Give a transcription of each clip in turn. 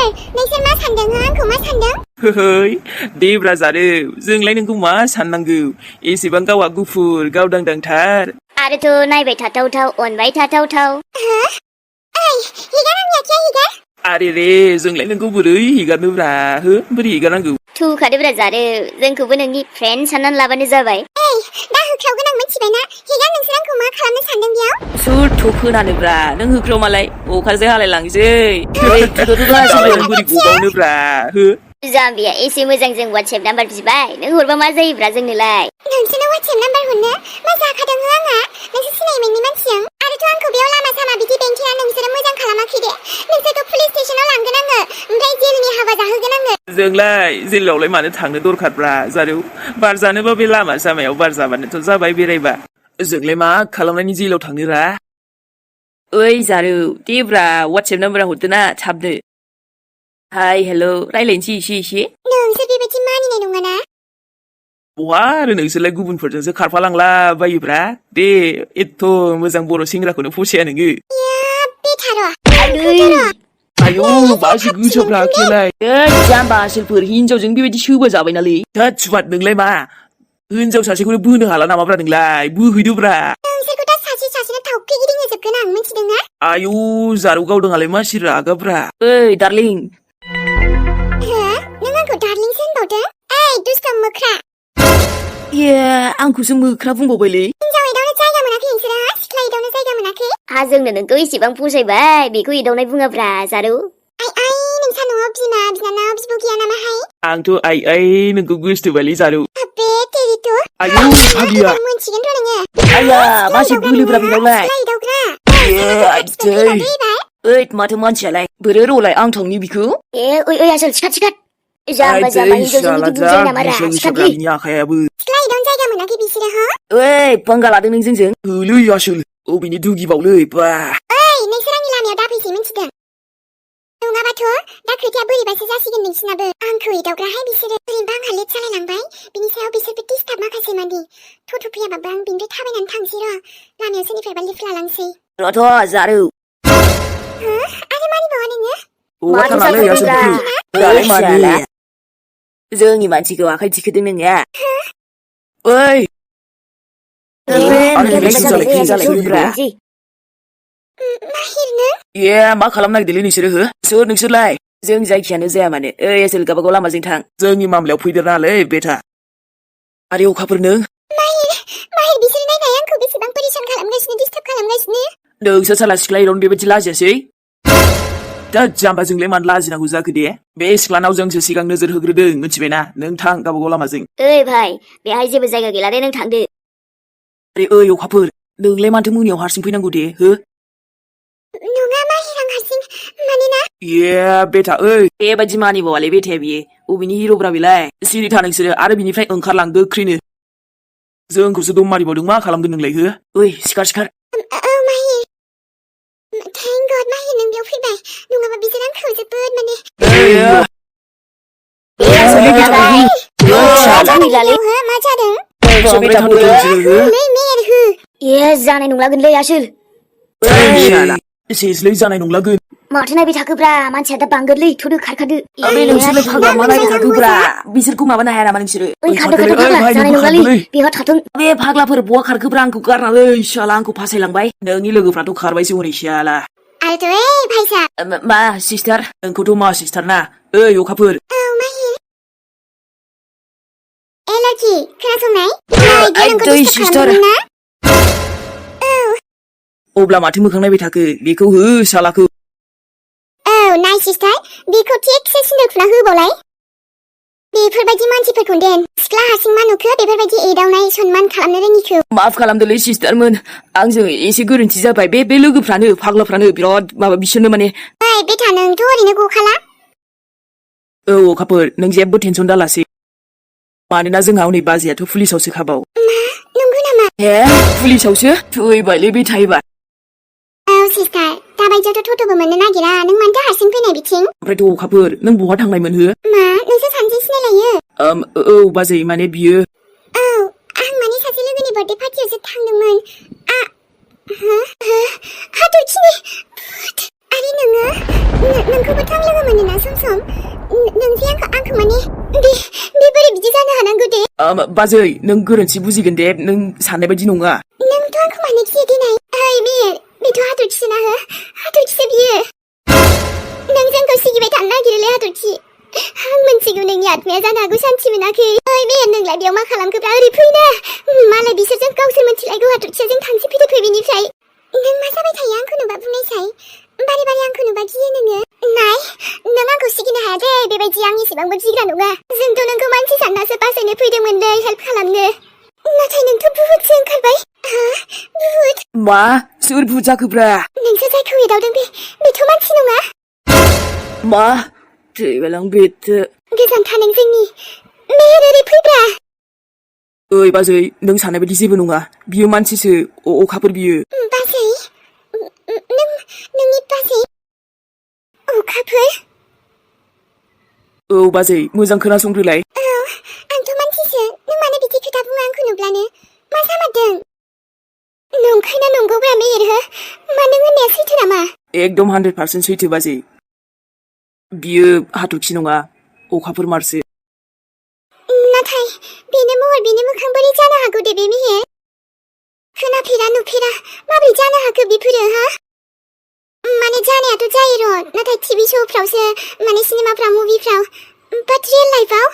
नोंसोर मा सानदों हो आंखौ मा सानदों? Hei, देब्रा जारो जोंलाय नोंखौ मा साननांगौ एसेबां गावहा गुफुर गावदांदांथार आरोथ' नायबाय थाथावथाव अनबाय थाथावथाव हो? ओइ हिगार आंनि आखिया हिगार आरे रे जोंलाय नोंखौ बोरै हिगारनोब्रा हो बोरै हिगारनांगौ थुखादोब्रा जारो जोंखौबो नोंनि फ्रेन्ड साननानै लाबानो जाबाय ओइ दा होख्राव गोनां मिथिबायना हिगार नोंसोर आंखौ मा खालामनो सानदों बेयाव? सोर थ'खोनानोब्रा नों होख्राव मालाय अखाजों हालायलांसै बोरै गबावनोब्रा हो जाम्बिया एसे मोजां जों वाट्सएप नाम्बार बिबाय नों हरबा मा जायोब्रा जोंनोलाय नोंसोरनो वाट्सएप नाम्बार हरनो मा जाखादों हो आंहा नोंसोर सिनायमोननि मानसिजों आरोथ' आंखौ बेयाव लामा सामा बिदि बेंथेना नोंसोरो मोजां खालामाखै दे नोंसोरखौ पुलिस स्टेशनाव लांगोन आङो ओमफ्राय जेलनि हाबा जाहोगोन आङो जोंलाय जेलावलाय मानो थांनो दरखारब्रा जारौ बार जानोबा बे लामा सामायाव बार जाबानोथ' जाबाय बेरायबा जोंलाय मा खालामनायनि जेलाव थांनोरा ओइ जारौ देब्रा वाट्सएप नाम्बारा हरदोना थाबनो हाय हेल' रायलायनोसै एसे नोंसोर बेबायदि मानिनाय नङाना बहा आरो नोंसोरलाय गुबुनफोरजोंसो खारफालांला बायोब्रा दे एथ' मोजां बर' सेंग्राखौनो फसाया नोङो आयौ मासि गोसोफ्रा आखिलाय जाम्बा आसोलफोर हिनजावजों बेबायदि सोबा जाबायनालै थोद सुबाद नोंलाय मा हिनजाव सासेखौनो बोनो हाला नामाब्रा नोंलाय बोहैदोब्रा नोंसोरखौ दा सासेनो थावख्रि गिदिंहोजोबगोन आं मिथिदोंना आयौ जारौ गावदोंआलाय मासि रागाब्रा ओइ डार्लिं हो नों आंखौ डार्लिंसो होनबावदों ओइ दुस्थ मोख्रा ए आंखौसो मोख्रा बुंबावबायलै हिनजाव एदावनो जायगा मोनाखै नोंसोरो सिख्ला एदावनो जायगा मोनाखै जोंनो नोंखौ एसेबां फसायबाय बेखौ एदावनाय बुङाब्रा जारौ आइ नोंसा न'आव बिमा बिनानाव बिब' गैया नामाहाय आंथ' आइ नोंखौ गोसोथोबायलै जारौ बे तेरिथ' आयौ फाग्लिया मोनसिगोनथ' नोङो आया मासि बोलोब्रा बेनावलाय सिख्ला एदावग्रा ओइ माथो मानसियालाय बोरै रलाय आं थांनि बिखौ ओइ आसोल सिखात जाम्बा हिनजावजों बिदि बुजायो नामा रा सिखातलै आखायाबो सिख्ला एदावनो जायगा मोनाखै बिसोरो हो ओइ पंगा लादों नों जोंजों होलै आसोल अबेनि दुगिबावलै बा ओइ नोंसोर आंनि लामायाव दाफैसै मिथिदों नङाबाथ' दा खोथाया बोरैबासो जासिगोन नोंसिनाबो आंखौ एदावग्राहाय बिसोरो ओरैनोबा आंहा लेट जालायलांबाय बिनि सायाव बिसोरबो डिस्टार्ब माखासे मानि थथ' फैयाबाबो आं बिनिफ्राय थाबायनानै थांसै र' लामायाव सोरनिफ्रायबा लिफ्ट लालांसै रथ' जारौ आरो मानिबावा नोङो जोंनि मानसिखौ आखाइ थिखोदों नोङो ओइ ए मा खालामनो नागिरदोंलै नोंसोरो हो सोर नोंसोरलाय जों जायखियानो जाया माने ओइ आसोल गावबागाव लामाजों थां जोंनि मामलायाव फैदेरनालै बेथा आरे अखाफोर नों माहिर बिसोर नायनाय आंखौ बेसेबां परेशान खालामगासिनो डिस्टार्ब खालामगासिनो नोंसोर साला सिख्ला एदावनो बेबायदि लाजियासै दा जाम्बा जोंलाय मानो लाजिनांगौ जाखो दे बे सिख्लानाव जोंसो सिगां नोजोर होग्रोदों मिथिबायना नों थां गावबागाव लामाजों ओइ भाइ बेहाय जेबो जायगा गैला दे नों थांदो आरे ओइ अखाफोर नोंलाय माथो मोनायाव हारसिं फैनांगौ दे हो नङा माहिर आं हारसिं मानोना ए बेथा ओइ बेबायदि मानिबावालै बेथाया बियो अबेनि हिर'ब्रा बेलाय सिरि था नोंसोरो आरो बिनिफ्राय ओंखारलां गोख्रैनो जोंखौसो दम मारिबावदों मा खालामदों नोंलाय हो ओइ सिखार औ माहिर थेंक गड माहिर नों बेयाव फैबाय नङाबा बिसोर आंखौ जोबोद माने मा जादों जानाय नंलागोनलै आसोल सेसलै जानाय नंलागोन माथो नायबाय थाखोब्रा मानसिया दा बांगोनलै थ'दो खारखादो नोंसोरलाय फाग्ला मा नायबाय थाखोब्रा बिसोरखौ माबानो हाया नामा नोंसोरो खारदो जानाय नंलालै बेहा थाथों बे फाग्लाफोर बहा खारखोब्रा आंखौ गारनानै शाला आंखौ फासायलांबाय नोंनि लोगोफ्राथ' खारबायसो हनै शाला मा सिस्टार नोंखौथ' मा सिस्टार ना ओइ अखाफोर अब्ला माथो मोखां नायबाय थाखो बेखौ हो शालाखौ नाय सिस्टार बेखौ थिगसे सिन्दुर फुना होबावलाय बेफोरबायदि मानसिफोरखौ देन सिख्ला हारसिं मा नुखो बेफोरबायदि एदावनाय सनमान खालामनो रोङिखौ माफ खालामदोलै सिस्टारमोन आंजों एसे गोरोन्थि जाबाय बे लोगोफ्रानो फाग्लाफ्रानो बिराद माबा बिसोरनो माने ओइ बेथा नोंथ' ओरैनो गखाला औ अखाफोर नों जेबो टेनसन दालासै मानोना जोंहा हनै बाजैयाथ' पुलिसावसो खाबाव मा नंगौ नामा हे पुलिसावसो थैबायलै बे थायोबा सिस्टार दाबायदियावथ' टट'बो मोननो नागिरा नों मानोथो हारसिं फैनाय बिथिं ओमफ्रायथ' अखाफोर नों बहा थांनायमोन हो मा नोंसोर सानैजों सिनायलायो औ बाजै माने बियो औ आं माने सासे लोगोनि बार्थडे पार्टियावसो थांदोंमोन हाथरखिनि आरो नोंखौबोथ' आं लोगो मोनो ना सम नों जे आंखौ माने बे बोरै बिदि जानो हानांगौ दे बाजै नों गोरोन्थि बुजिगोन दे नों साननाय बायदि नङा नोंथ' आंखौ मानो गियो देनाय ओइ मेहेर बेथ' हाथरखिसोना हो हाथरखिसो बियो नों जोंखौ सिगिबाय थानो नागिरोलै हाथरखि आं मोनथिगौ नोंनि आत्माया जानो हागौ सान्थि मोनाखै ओइ मेहेर नोंलाय बेयाव मा खालामखोब्रा ओरै फैना मालाय बिसोरजों गावसोर मोनथिलायगौ हाथरखिया जों थांसै फैदोखै बेनिफ्राय नों मा जाबाय थायो आंखौ नुबा बुंनायसाय बारे बारे आंखौ नुबा गियो नोङो नाय नों आंखौ सिगिनो हाया दे बेबायदि आं एसेबांबो गिग्रा नङा जोंथ' नोंखौ मानसि साननासो बासायनो फैदोंमोन दे हेल्प खालामनो नाथाय नोंथ' बुहुदसो ओंखारबाय बुहुद मा सोर भुत जाखोब्रा नोंसो जायखौ एदावदों बेथ' मानसि नङा मा थैबायलां बेथो गोजान था नों जोंनि मेहेर ओरै फैब्रा ओइ बाजै नों साननाय बायदि जेबो नङा बियो मानसिसो अखाफोर बियो बाजै नोंनि बाजै अखाफोर औ बाजै मोजां खोनासंग्रोलाय औ आंथ' मानसिसो नों मानो बिदि खोथा बुङो आंखौ नुब्लानो मा जामारदों नंखायना नंगौब्रा मेहेर हो मा नों होननाया सैथो नामा एकदम 100% सैथो बाजै बियो हाथरखि नङा अखाफोर मारसो नाथाय बेनो महर बेनो मोखां बोरै जानो हागौ दे बे मेहेर खोनाफेरा नुफेरा माबोरै जानो हाखो बेफोरो हा माने जानायाथ' जायो र' नाथाय टिभि श'फ्रावसो माने सिनेमाफ्राव मुभिफ्राव बाट रियेल लाइफआव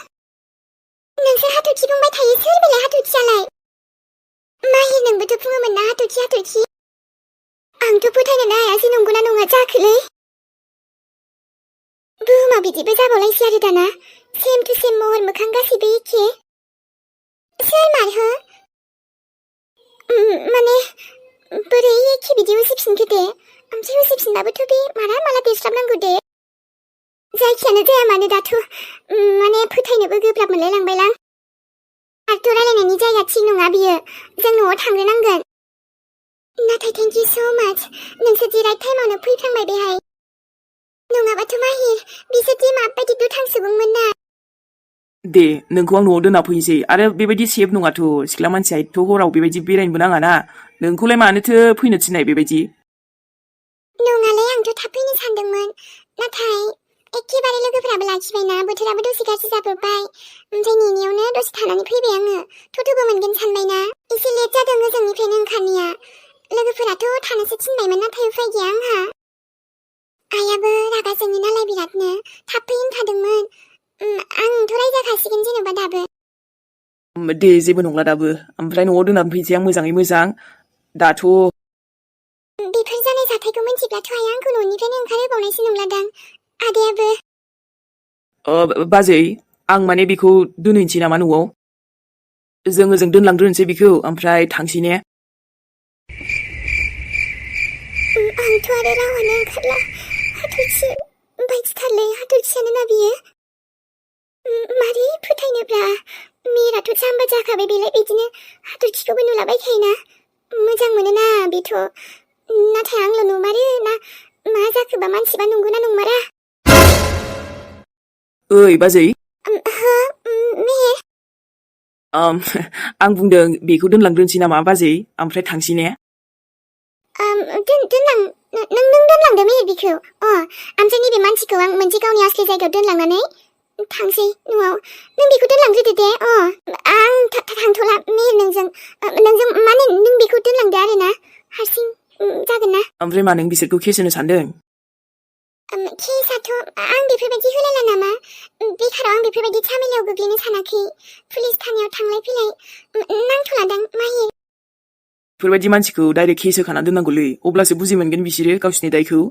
नोंसोर हाथरखि बुंबाय थायो सोर बेलाय हाथरखियालाय माहिर नोंबोथ' बुङोमोन ना हाथरखि आंथ' फोथायनोनो हायासै नंगौना नङा जाखोलै बुहुमा बिदिबो जाबावलायसै आरो दाना सेम टु सेम महर मोखां गासैबो एखे सोर मार हो माने बोरै एखे बिदि उसिफिनखो दे ओमफ्राय उसिफिनबाबोथ' बे माला देरस्लाबनांगौ दे जायखियानो जाया मानो दाथ' माने फोथायनोबो गोब्राब मोनलायलांबायलां आरोथ' रायलायनायनि जायगा थिग नङा बियो जों न'आव थांग्रोनांगोन नाथाय थेंक इउ स' माच नोंसोर दि राइट टाइमावनो फैफ्लांबाय बेहाय नङाबाथ' माहिर बिसोरदि माबायदि दुथां सुबुंमोन ना दे नोंखौ आं न'आव दोनना फैनोसै आरो बेबायदि सेफ नङाथ' सिख्ला मानसिया एथ' हराव बेबायदि बेरायनोबो नाङाना नोंखौलाय मानोथो फैनो थिननाय बेबायदि नङालै आंथ' थाब फैनो सानदोंमोन नाथाय एखेबारे लोगोफोराबो लाखिबायना बोथोराबो दसे गाज्रि जाब्रबबाय ओमफ्राय नेनायावनो दसे थानानै फैबाय आङो थ'थ'बो मोनगोन सानबायना एसे लेट जादों ओजोंनिफ्रायनो ओंखारनाया लोगोफोराथ' थानोसो थिनबायमोन नाथाय उफाय गैया आंहा आइयाबो रागा जोङो नालाय बिरादनो थाब फै होनखादोंमोन आंथ' रायजाखासिगोन जेनेबा दाबो दे जेबो नंला दाबो ओमफ्राय न'आव दोननानै फैनोसै आं मोजाङै मोजां दाथ' बेफोर जानाय जाथायखौ मिन्थिब्लाथ' आइया आंखौ न'निफ्रायनो ओंखारहोबावनायसो नंलादां आदायाबो बाजै आं माने बेखौ दोनहैनोसै नामा न'आव जों ओजों दोनलांग्रोनोसै बेखौ ओमफ्राय थांसै ने आंथ' आरो रावानो ओंखारला हाथरखि बायदिथारलै हाथरखियानो ना बियो मारै फोथायनोब्रा मेहेराथ' जाम्बा जाखाबाय बेलाय बिदिनो हाथरखिखौबो नुलाबायखायोना मोजां मोनोना बेथ' नाथाय आंल' नुमारो ना मा जाखोबा मानसिबा नंगौना नंमारा ओइ बाजै हो मेहेर आं बुंदों बेखौ दोनलांग्रोनोसै नामा बाजै ओमफ्राय थांसै ने नों दोनलांदो मेहेर बिखौ ओमफ्राय नैबे मानसिखौ आं मोनसे गावनि आसलि जायगायाव दोनलांनानै थांसै न'आव नों बेखौ दोनलांग्रोदो दे आं थांथ'ला मेहेर नोंजों माने नों बेखौ दोनलांदो आरो ना हारसिं जागोन ना ओमफ्राय मा नों बिसोरखौ केस होनो सानदों केसआथ' आं बेफोरबायदि होलायला नामा बेखाराव आं बेफोरबायदि झामेलायाव गोग्लैनो सानाखै पुलिस थानायाव थांलाय फैलाय नांथ'लादां माहिर बेफोरबायदि मानसिखौ डाइरेक्ट केस होखाना दोननांगौलै अब्लासो बुजि मोनगोन बिसोरो गावसिनि दायखौ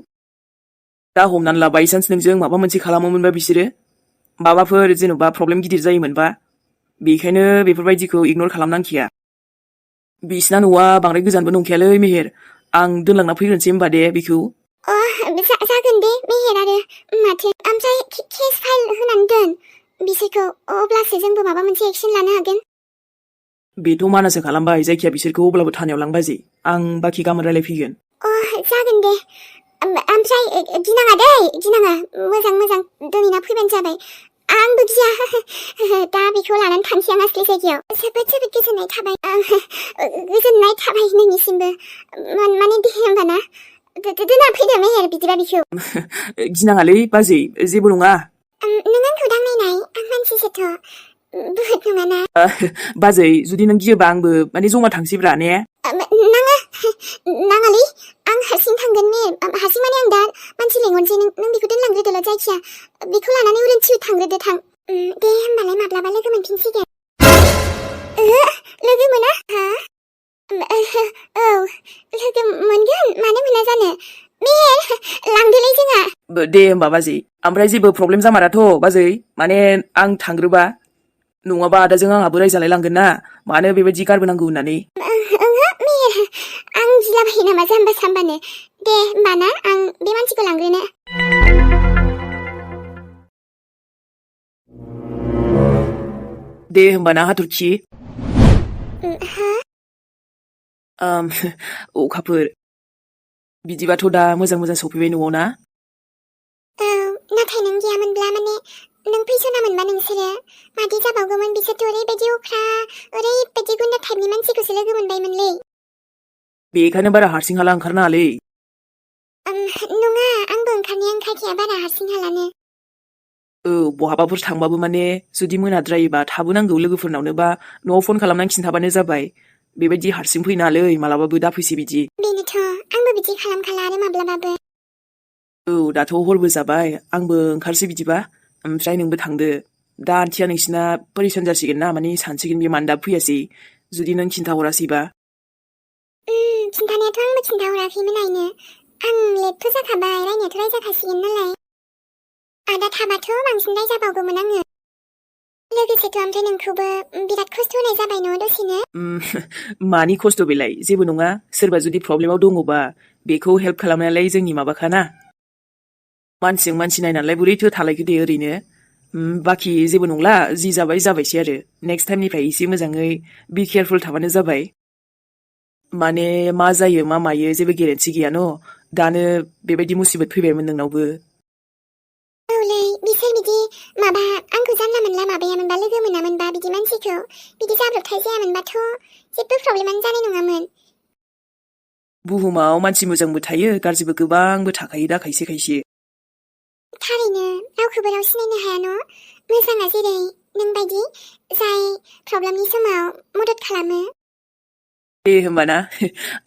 दा हमनानै ला बायसान्स नोंजों माबा मोनसे खालामोमोनबा बिसोरो माबाफोर जेन'बा प्रब्लेम गिदिर जायोमोनबा बेखायनो बेफोरबायदिखौ इगनर खालामनांखाया बिसिना न'आ बांद्राय गोजानबो नंखायालै मेहेर आं दोनलांना फैग्रोनोसै होमबा दे बेखौ जागोन दे मेहेर आरो माथो ओमफ्राय केस फाइल होनानै दोन बिसोरखौ अब्लासो जोंबो माबा मोनसे एक्सन लानो हागोन बेथ' मानासो खालामबाय जायखिया बिसोरखौ अब्लाबो थानायाव लां बाजै आं बाखि गाबोन रायलायफैगोन जागोन दे ओमफ्राय गिनाङा दै गिनाङा मोजां दोनैना फैबानो जाबाय आंबो गिया दा बेखौ लानानै थांसै आं आसलि जायगायाव जोबोद गोजोननाय थाबाय नोंनिसिमबो माने दे होमबा ना दोना फैदो मेहेर बिदिबा बिखौ गिनाङालै बाजै जेबो नङा नों आंखौ दांनायनाय आं मानसिसोथ' बुहुद नङाना बाजै जुदि नों गियोबा आंबो माने जमा थांसैब्रा ने नाङालै आं हारसिं थांगोन ने हारसिं माने आं दा मानसि लेंहरनोसै नों बेखौ दोनलांग्रोदोल' जायखिया बेखौ लानानै उरनथिउ थांग्रोदो थां दे होमबालाय माब्लाबा लोगो मोनफिनसिगोन लोगो मोना हा औ लोगो मोनगोन मानो मोना जानो मेहेर लांदोलै जोंहा दे होमबा बाजै ओमफ्राय जेबो प्रब्लेम जामाराथ' बाजै माने आं थांग्रोबा नङाबा आदाजों आंहाबो रायजालाय लांगोन ना मानो बेबायदि गारबोनांगौ होननानै मेहेर आं गिलाबायो नामा जाम्बा साम्बानो दे होमबा ना आं बे मानसिखौ लांग्रोनो दे होमबा ना हाथरखि अखाफोर बिदिबाथ' दा मोजां मोजां सफैबाय न'आव ना नाथाय नों गैयामोनब्ला माने नों फैसना मोनबा नोंसोरो मादि जाबावगौमोन बिसोरथ' ओरैबायदि अख्रा ओरैबायदि गुन्दा टाइपनि मानसिखौसो लोगो मोनबायमोनलै बेखायनो बारा हारसिं हाला ओंखारनाङालै नङा आंबो ओंखारनाया ओंखारखाया बारा हारसिं हालानो बहाबाफोर थांबाबो माने जुदि मोनाद्रायोबा थाबोनांगौ लोगोफोरनावनो बा न'आव फन खालामनानै खिन्थाबानो जाबाय बेबायदि हारसिं फैनालै मालाबाबो दाफैसै बिदि बेनोथ' आंबो बिदि खालामखाला आरो माब्लाबाबो दाथ' हरबो जाबाय आंबो ओंखारसै बिदिबा ओमफ्राय नोंबो थांदो दा आन्टिया नोंसिना परेशान जासिगोन ना माने सानसिगोन बे मानो दाबो फैयासै जुदि नों खिन्थाहरासैबा खिन्थानायाथ' आंबो खिन्थाहराखैमोन आइनो आं लेटथ' जाखाबाय रायनायाथ' रायजाखासिगोन नालाय आदा थाबाथ' बांसिन रायजाबावगौमोन आङो लोगोसेथ' ओमफ्राय नोंखौबो बिराद खस्थ' होनाय जाबाय न' दसेनो मानि खस्थ' बेलाय जेबो नङा सोरबा जुदि प्रब्लेमाव दङबा बेखौ हेल्प खालामनायालाय जोंनि माबाखाना मानसिजों मानसि नायनानैलाय बोरैथो थालायखो दे ओरैनो बाखि जेबो नंला जि जाबाय जाबायसै आरो नेक्स्ट टाइमनिफ्राय एसे मोजाङै बि केयारफुल थाबानो जाबाय माने मा जायो मा मायो जेबो गेरेन्थि गैया न' दानो बेबायदि मुसिबत फैबायमोन नोंनावबो औलै बिसोर बिदि माबा आंखौ जानला मोनला माबायामोनबा लोगो मोनामोनबा बिदि मानसिखौ बिदि जाब्रबथाय जायामोनबाथ' जेबो प्रब्लेमानो जानाय नङामोन बुहुमाव मानसि मोजांबो थायो गाज्रिबो गोबांबो थाखायो दा खायसे खायसे थारैनो रावखौबो राव सिनायनो हाया न' मोजाङा जेरै नोंबायदि जाय प्रब्लेमनि समाव मदद खालामो दे होमबाना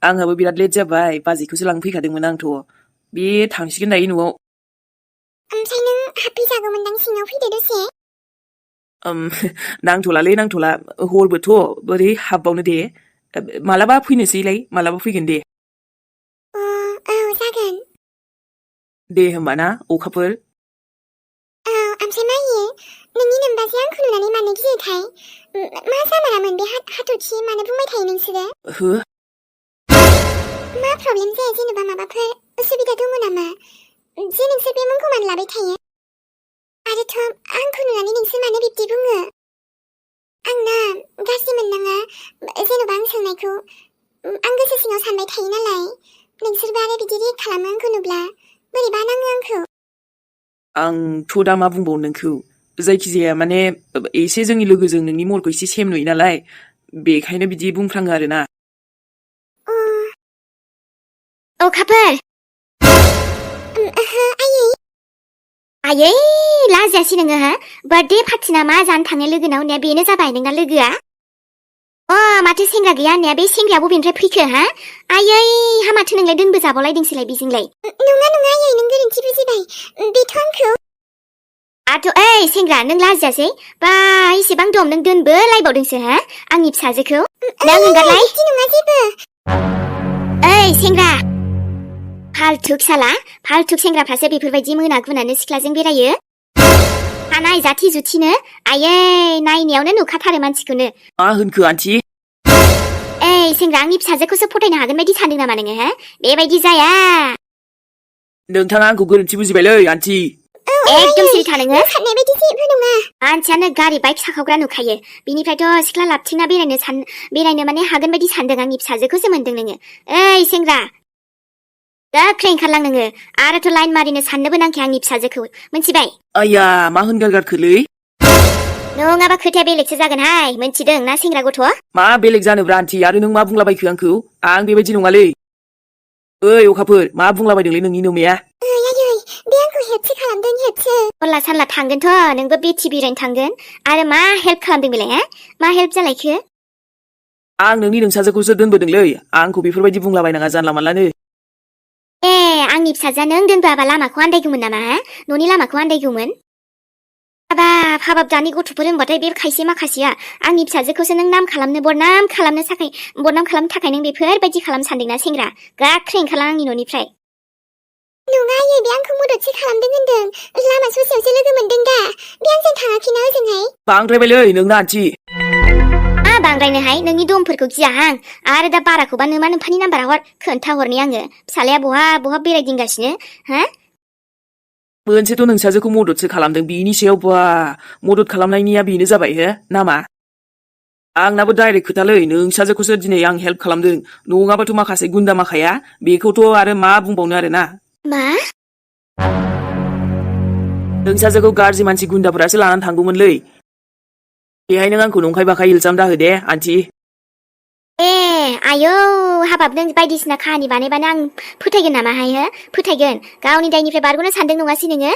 आंहाबो बिराद लेट जाबाय बाजैखौसो लांफैखादोंमोन आंथ' बे थांसिगोन दायो न'आव ओमफ्राय नों हाबफैजागौमोनदां सिङाव फैदो दसे नांथ'लालै नांथ'ला हरबोथ' बोरै हाबबावनो दे मालाबा फैनोसैलाय मालाबा फैगोन दे औ जागोन दे होमबाना अखाफोर ओमफ्राय मायो नोंनि नोमबाजै आंखौ नुनानै मानो गियोथाय मा जामारामोन बे हाथरखि मानो बुंबाय थायो नोंसोरो हो मा प्रब्लेम जाया जेनेबा माबाफोर उसुबिदा दङ नामा जे नोंसोर बे मुंखौ मानो लाबाय थायो आरोथ' आंखौ नुनानै नोंसोर मानो बिब्दि बुङो आंना गाज्रि मोननाङा जेन'बा आं सोंनायखौ आं गोसो सिङाव सानबाय थायो नालाय नोंसोरबो आरो बिदि रिएक्ट खालामो आंखौ नुब्ला बोरैबा नाङो आंखौ आंथ' दा मा बुंबावनो नोंखौ जायखिजाया माने एसे जोंनि लोगोजों नोंनि महरखौ एसे सेम नुयो नालाय बेखायनो बिदि बुंफ्राङो आरोना अखाफोर आयै लाजियासै नोङो हा बार्थडे पार्टि ना मा जानो थांनो लोगोनाव होननाया बेनो जाबाय नोंना लोगोआ माथो सेंग्रा गैया होननाया बे सेंग्राया बबेनिफ्राय फैखो हा आयै हा माथो नोंलाय दोनबो जाबावलायदोंसोलाय बेजोंलाय नङा आयै नों गोरोन्थि बुजिबाय बेथ' आंखौ ओइ सेंग्रा नों लाजियासै बा इसेबां दम नों दोनबो लायबावदोंसो हा आंनि फिसाजोखौ नों ओंखारलाय बिदि नङा जेबो ओइ सेंग्रा फाल्थुक साला फाल्थुक सेंग्राफ्रासो बेफोरबायदि मोना गुनानो सिख्लाजों बेरायो हानाय जाथि जुथिनो आयै नायनायावनो नुखाथारो मानसिखौनो मा होनखो आन्टि ओइ सेंग्रा आंनि फिसाजोखौसो फथायनो हागोन बायदि सानदों नामा नोङो हा बेबायदि जाया नोंथाङा आंखौ गोरोन्थि बुजिबायलै आन्टि एकदम सिरिथा नोङो साननाय बायदि जेबो नङा मानसियानो गारि बाइक साखावग्रा नुखायो बिनिफ्रायथ' सिख्ला लाबथिंना बेरायनो माने हागोन बायदि सानदों आंनि फिसाजोखौसो मोनदों नोङो ओइ सेंग्रा गोख्रै ओंखारलां नोङो आरोथ' लाइन मारिनो साननोबो नांखाया आंनि फिसाजोखौ मोनथिबाय आया मा होनगारगारखोलै नङाबा खोथाया बेलेगसो जागोनहाय मोनथिदों ना सेंग्रा गथ' मा बेलेग जानोब्रा आन्टि आरो नों मा बुंलाबायखो आंखौ आं बेबायदि नङालै ओइ अखाफोर मा बुंलाबायदोंलै नोंनि नोमाया आयै बे आंखौ हेल्पसो खालामदों हेल्पसो अनला सानला थांगोनथ' नोंबो बेटि बेरायनो थांगोन आरो मा हेल्प खालामदों बेलाय हा मा हेल्प जालायखो आं नोंनि नोंसाजोखौसो दोनबोदोंलै आंखौ बेफोरबायदि बुंलाबायनाङा जानला मानलानो ए आंनि फिसाजोआ नों दोनबोआबा लामाखौ आन्दायगौमोन नामा हा न'नि लामाखौ आन्दायगौमोन हाबाब दानि गथ'फोर होनबाथाय बे खायसे माखासेया आंनि फिसाजोखौसो नों बदनाम खालामनो थाखाय नों बेफोरबायदि खालामनो सानदोंना सेंग्रा गाख्रे ओंखारलां आंनि न'निफ्राय नङा आयै बे आंखौ मददसो खालामदों होनदों लामा ससेयावसो लोगो मोनदों दा बे आंजों थाङाखैना ओजोंहाय बांद्रायबायलै नोंना आन्थि बांद्रायनोहाय नोंनि दमफोरखौ गियाहां आरो दा बाराखौबा नोमा नोम्फानि नाम्बारा हर खोन्थाहरनि आङो फिसालाया बहा बेरायदिंगासिनो हा मोनसेथ' नोंसाजोखौ मददसो खालामदों बिनि सायाव मदद खालामनायनिया बेनो जाबाय हो नामा आंनाबो डाइरेक्ट खोथालै नोंसाजोखौसो दिनै आं हेल्प खालामदों नङाबाथ' माखासे गुन्दा माखाया बेखौथ' आरो मा बुंबावनो आरोना मा नोंसाजोखौ गाज्रि मानसि गुन्दाफोरासो लानानै थांगौमोनलै बेहाय नों आंखौ नंखाय बाखाय इल्जाम दाहो दे आन्थि ए आयौ हाबाब नों बायदिसिना खाहानि बानायबानो आं फोथायगोन नामाहाय हो फोथायगोन गावनि दायनिफ्राय बारग'नो सानदों नङासै नोङो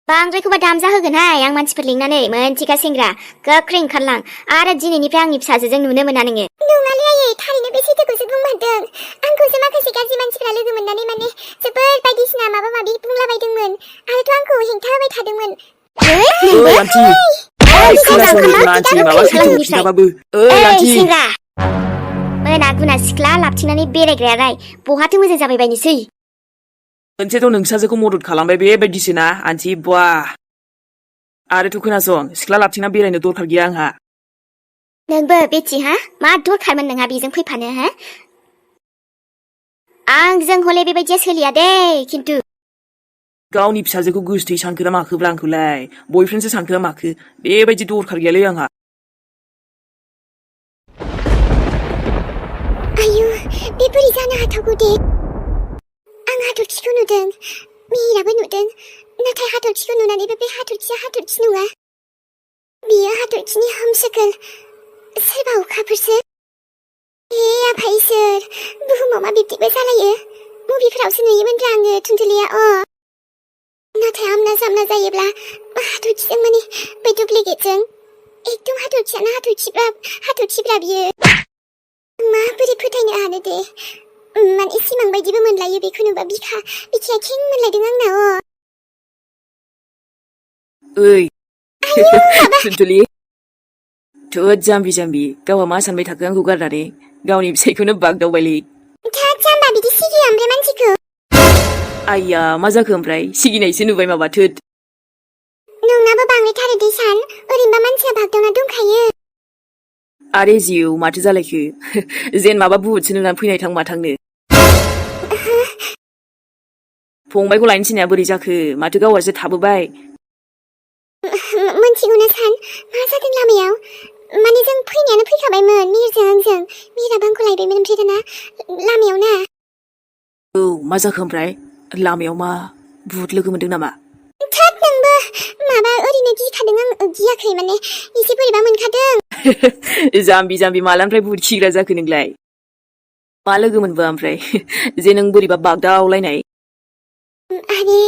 बांद्रायखौबा दामजा होगोनहाय आं मानसिफोर लिंनानै मोनथिखा सेंग्रा गोख्रै ओंखारलां आरो दिनैनिफ्राय आंनि फिसाजोजों नुनो मोना नोङो नङालै आयै थारैनो बे सैथोखौसो बुंमारदों आंखौसो माखासे गाज्रि मानसिफोरा लोगो मोननानै जोबोद बायदिसिना माबा माबि बुंलाबायदोंमोन आरोथ' आंखौ हेंथा होबाय थादोंमोन ओइ आन्थि खोनासंनो आन्थि माबा सैथोखौ खिन्थाबाबो ओइ आन्थि सेंग्रा मोना गुना सिख्ला लाबथिंनानै बेरायग्रायालाय बहाथो मोजां जाबाय बायनोसै मोनसेथ' नोंसाजोखौ मदद खालामबाय बेबायदिसो ना आन्थि आरोथ' खोनासं सिख्ला लाबथिंना बेरायनो दरखार गैया आंहा नोंबो बेटि हा मा दरखारमोन नोंहा बेजों फैफानो हा आंजों हले बेबायदिया सोलिया दे खिन्थु गावनि फिसाजोखौ गोसोथै सानखोना माखोब्रा आंखौलाय बयफ्रेन्डसो सानखोना माखो बेबायदि दरखार गैयालै आंहा आयु बे बोरै जानो हाथावगौ दे आं हाथरखिखौ नुदों मिहिराबो नुदों नाथाय हाथरखिखौ नुनानैबो बे हाथरखिया हाथरखि नङा बियो हाथरखिनि हमसोकोल सोरबा अखाफोरसो हे आफा इसोर बुहुमाव मा बिब्दिबो जालायो मुभिफोरावसो नुयोमोनब्रा आङो थुनथुलिया नाथाय आमना जामना जायोब्ला हाथरखिजों बै दुप्लिकेटजों एकदम हाथरखियानो हाथरखिब्रा बियो माबोरै फोथायनो हानो दे सिमां बायदिबो मोनलायो बेखौ नुबा बिखाया खें मोनलायदों आंना ओइ थुनथुलि थोद जाम्बि गावहा मा सानबाय थाखो आंखौ गारनानै गावनि फिसाइखौनो बागदावबायलै थोद जाम्बा बिदि सिगियो ओमफ्राय मानसिखौ आइया मा जाखो ओमफ्राय सिगिनायसो नुबाय माबा थोद नोंनाबो बांद्रायथारो दै सान ओरैनोबा मानसिया बागदावना दंखायो आरे जिउ माथो जालायखो जेन माबा बुहुदसो नुनानै फैनाय थां माथांनो फंबायखौ लायनो थिननाया बोरै जाखो माथो गावहासो थाबोबाय मोनथिगौना सान मा जादों लामायाव जों फैनायानो फैखाबायमोन मिहिरजों आंजों मिहिराबो आंखौ लायबायमोन ओमफ्राय दाना लामायाव ना औ मा जाखो ओमफ्राय लामायाव मा बुहुद लोगो मोनदों नामा थोद नोंबो माबा ओरैनो गिखादों आं गियाखै एसे बोरैबा मोनखादों जाम्बि मालानिफ्राय बुहुद खिग्रा जाखो नोंलाय मा लोगो मोनबो ओमफ्राय जे नों बोरैबा बागदावलायनाय आरे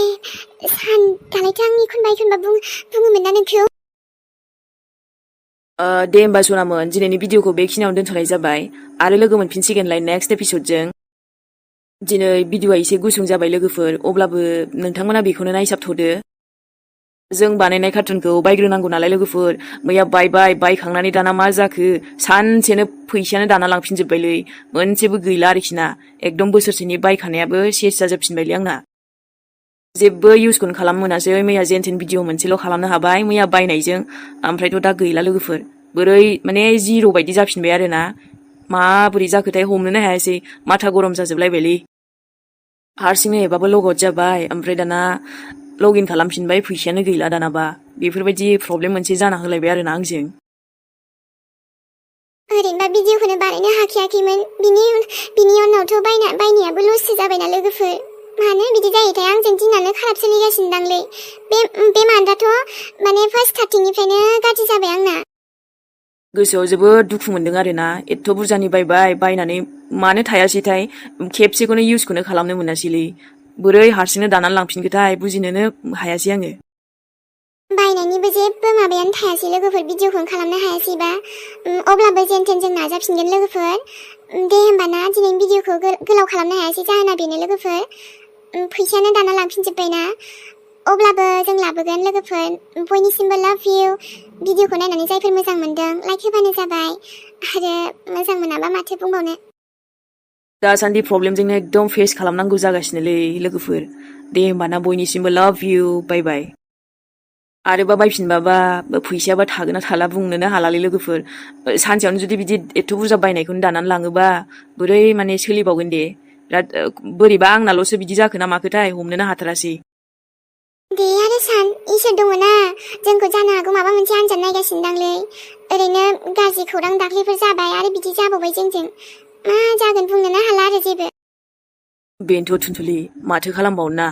सान दालायथ' आं एखनबा बुङोमोन ना नोंखौ दे होमबा सनामोन दिनैनि भिडिअखौ बेखिनियावनो दोनथ'नाय जाबाय आरो लोगो मोनफिनसिगोनलाय नेक्स्ट एपिसडजों दिनै भिडिअआ एसे गुसुं जाबाय लोगोफोर अब्लाबो नोंथांमोना बेखौनो नायसाबथ'दो जों बानायनाय कार्टुनखौ बायग्रोनांगौ नालाय लोगोफोर मैया बायखांनानै दाना मा जाखो सानसेनो फैसायानो दाना लांफिनजोब्बायलै मोनसेबो गैला आरोखि ना एकदम बोसोरसेनि बायखानायाबो सेस जाजोबफिनबायलै आंना जेबो इउजखौनो खालामनो मोनासै मैया जेनथेन भिडिअ मोनसेल' खालामनो हाबाय मैया बायनायजों ओमफ्रायथ' दा गैला लोगोफोर बोरै जिर' बायदि जाफिनबाय आरोना माबोरै जाखोथाय हमनोनो हायासै माथा गरम जाजोबलायबायलै हारसिंनो एबाबो लग आउट जाबाय ओमफ्राय दाना लगइन खालामफिनबाय फैसायानो गैला दानाबा बेफोरबायदि प्रब्लेम मोनसे जाना होलायबाय आरोना आंजों ओरैनोबा भिडिअखौनो बानायनो हाखायाखैमोन बिनि उनावथ' बायनायाबो लससो जाबायना लोगोफोर मानो बिदि जायोथाय आंजों दिनानो खाराब सोलिगासिनो दांलै बे मान्थआथ' फार्स्ट स्टार्टिंनिफ्रायनो गाज्रि जाबाय आंना गोसोआव जोबोद दुखु मोनदों आरोना एथ' बुरजानि बायनानै मानो थायासैथाय खेबसेखौनो इउसखौनो खालामनो मोनासैलै बोरै हारसिंनो दानानै लांफिनखोथाय बुजिनोनो हायासै आङो बायनायनिबो जेबो माबायानो थायासै लोगोफोर भिडिअखौनो खालामनो हायासैबा अब्लाबो जेनथेन जों नाजाफिनगोन लोगोफोर दे होमबाना दिनै भिडिअखौ गोलाव खालामनो हायासै जाहोना बेनो लोगोफोर फैसायानो दाना लांफिनजोब्बायना अब्लाबो जों लाबोगोन लोगोफोर बयनिसिमबो लाभ इउ भिडिअखौ नायनानै जायफोर मोजां मोनदों लाइक होबानो जाबाय आरो मोजां मोनाबा माथो बुंबावनो दासान्दि प्रब्लेमजोंनो एकदम फेस खालामनांगौ जागासिनोलै लोगोफोर दे होमबाना बयनिसिमबो लाभ इउ बाय बाय आरोबा बायफिनबाबा फैसायाबा थागोन ना थाला बुंनोनो हालालै लोगोफोर सानसेयावनो जुदि बिदि एथ' बुरजा बायनायखौनो दानानै लाङोबा बोरै माने सोलिबावगोन दे बिराद बोरैबा आंनाल'सो बिदि जाखो ना माखोथाय हमनोनो हाथारासै दे आरो सान इसोर दङना जोंखौ जानो हागौ माबा मोनसे आनजाद नायगासिनो दांलै ओरैनो गाज्रि खौरां दाख्लैफोर जाबाय आरो बिदि जाबावबाय जोंजों मा जागोन बुंनोनो हाला आरो जेबो बेनोथ' थुनथुलि माथो खालामबावनो ना